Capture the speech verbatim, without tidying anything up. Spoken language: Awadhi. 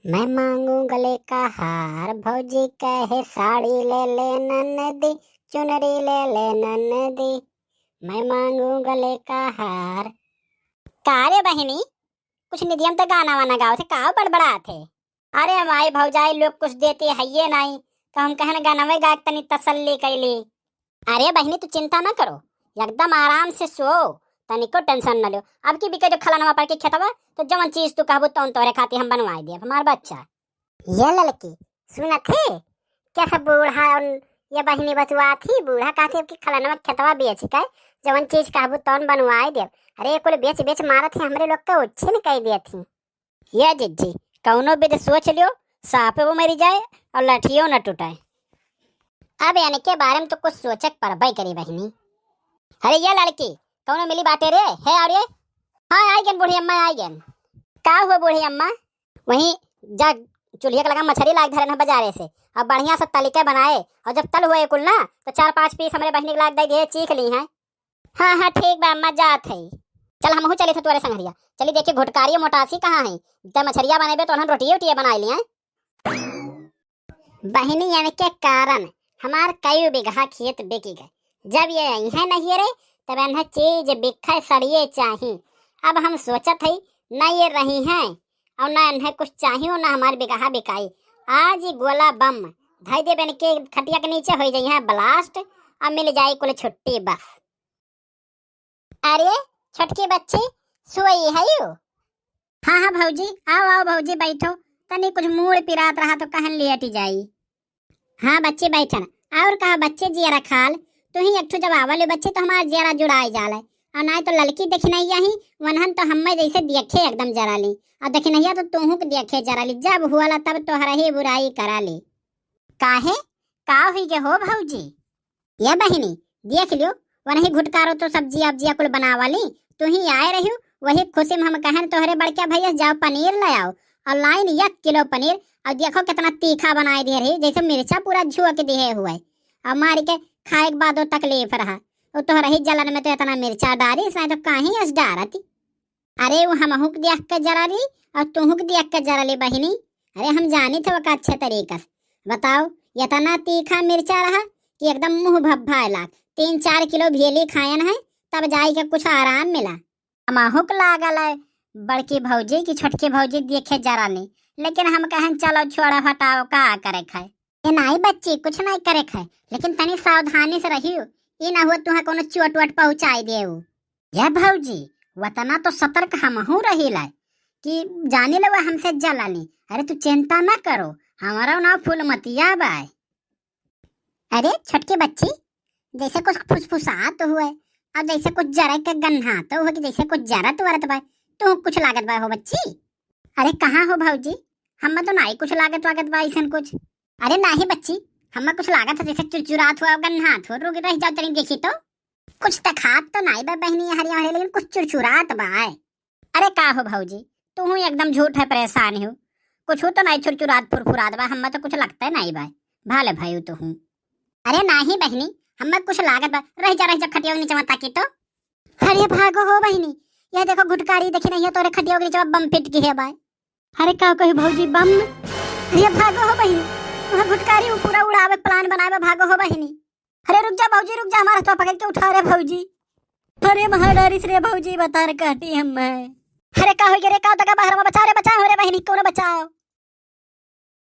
मैं मांगू गले का हार, भौजी कहे साड़ी ले ले ननदी, चुनरी ले ले ननदी, मैं मांगू गले का हार। का रे बहिनी, कुछ निदियम त गाना वाना गावत है, का बड़बड़ात है? अरे माई भौजाई लोग कुछ देते हइये नाई, तो हम कहन गानवे गा के तनी तसल्ली कैली। अरे बहिनी, तू चिंता ना करो, एकदम आराम से सो, तनिको tension न लो। अब की बिके जो खलनवा पर के खेतवा, तो जवन चीज तू कहबू तौन तोहरे खातिर हम बनवाए देब, हमार बच्चा। ये ललकी, सुनत है? क्या सब बूढ़ा और ये बहिनी बतुआत ही? बूढ़ा कहते अब कि खलनवा खेतवा बेच के जवन चीज कहबू तौन बनवाए देब। अरे, ये कुल बेच बेच मारत है, हमरे लोग के उच्छिन कई देत ही। ये जिज्जी, कौनो विध सोच लियो, सापे वो मरी जाए और लठियो न टूटे। अब इनके बारे में तो कुछ सोचे के पड़बे करी बहिनी। अरे ये लड़की, कौनो मिली बाटे रे? है और ये? हाँ, आई गन बूढ़ी अम्मा, आई गन। का हुआ बूढ़ी अम्मा? वहीं जा, चूल्हे के लगा मछरी लाग धरन है बाजारे से, अब बढ़िया से तलिके बनाए, और जब तल हुए कुल ना, तो चार पांच पीस हमरे बहिनी के लाग दे दिए, चीख ली हैं। हाँ, हाँ, ठीक बा अम्मा, जात है। चल, हमहू चली थे तोरे संगरिया। चली देखी घुटकारियो मोटासी कहाँ है। जब मछरिया बनेबे तो उन्हन रोटिये उटिये बनाए लिए। बहिनी, इनके कारण हमार कई बीघा खेत बिक गए। जब ये आई है नहीं रे, तब इन्हें चीज बिखे सड़िए चाही। अब हम सोचत है, न ये रही हैं और न इन्हें कुछ चाही और न हमार बिगहा बिकाई। आज ही गोला बम धई देबे इनके खटिया के नीचे, हो जाई है blast, अब मिल जाई कुल छुट्टी बस। अरे छोटकी बच्ची, सोई है यू? हाँ, हाँ भौजी, आओ, आओ भौजी, बैठो। तनी कुछ मूड़ पिरात रहा तो कहन लेट जाई। हाँ बच्ची, बैठन। और कहा बच्चे, जियरा खाल, तू ही एक ठो जब आवल बच्चे तो हमार जियरा जुड़ाई जाले। और ना तो ललकी देखिनैया ही, वनहन तो हम्मे जैसे देखे एकदम जरा ली। और देखिनैया तो तोहू के देखे जरा ली, जब हुआला तब तोहरा ही बुराई करा ली। काहे, का हुई के हो भौजी? ये बहिनी, देख लियो, वनही घुटकारो तो सब्जिया अब्जिया कुल बनावा ली। तू ही आए रहियो, वही खुशी में हम कहन तोहरे बड़का भैया से, जाओ पनीर ले आओ, और लाइन एक किलो पनीर। और देखो कितना तीखा बनाए दिए रही, जैसे मिर्चा पूरा झोंक दिए हुए। और मार के खाए के बादो तकलीफ रहा, वो तोहरे ही जलन में तो इतना मिर्चा डारी, इसमें तो काहे अस डारती। अरे वो हमहू के देख के जरा ली और तुहू के देख के जरा ली बहिनी। अरे हम जानी थे ओका अच्छे तरीका से। बताओ, इतना तीखा मिर्चा रहा कि एकदम मुंह भभाए लाग। तीन चार किलो भेली खायन है, तब जाई के कुछ आराम मिला। हमहू के लागल है बड़की भौजी की छोटकी भौजी देखे जरा ली, लेकिन हम कहन चलो छोड़ो हटाओ, का करे खाए। ए नाई बच्ची, कुछ नाई करे खाए, लेकिन तनी सावधानी से रहियो, ई ना हुआ तुहा कोनो चोट वोट पहुँचाई देऊ। ये भौजी, वतना तो सतर्क हमहू रहिला कि जानी लेवा हमसे जलानी। अरे तू चिंता ना करो, हमारा नाव फूलमतिया बाय। अरे छोटकी बच्ची, जैसे कुछ फुसफुसात हुए और जैसे कुछ जरे के गन्हात हो कि जैसे कुछ जरत वरत बा, तू कुछ लागत बा हो बच्ची? अरे कहाँ हो भौजी, हम तो नाई कुछ लागत वागत बा ऐसन कुछ। अरे नाही बच्ची, हमें कुछ लागत है जैसे चुरचुरात हुआ, गन्हात हो, रुक रह जाओ तनी देखी तो। कुछ तखात तो नाई बा बहिनी हरिया हरे, लेकिन कुछ चुरचुरात बा। अरे का हो भौजी, तू हूँ एकदम झूठ है परेशान हो, कुछ तो नाई चुरचुरात फुरफुरात बा, हमें तो कुछ लगता है नाई बा, भाले भाई तू हूँ। अरे नाही बहिनी, हमें कुछ लागत बा, रह जा रह जा खटिया नीचे मत ताकी तो। अरे भागो हो बहिनी, यह देखो घुटकारी देखी नहीं है तोरे खटिया के नीचे बम फिट की है बा। अरे का कही भौजी, बम? अरे भागो हो बहिनी, वह घुटकारी उ पूरा उड़ावे प्लान बनावे, भागो हो बहिनी। अरे रुक जा भौजी, रुक जा, हमारा हथवा पकड़ के उठा रे भौजी। अरे महाडारिस रे भौजी, बता रे कहती हम मैं। अरे का हो गया रे, का तका बाहर में बचाओ रे, बचाओ रे बहिनी, कौन बचाओ?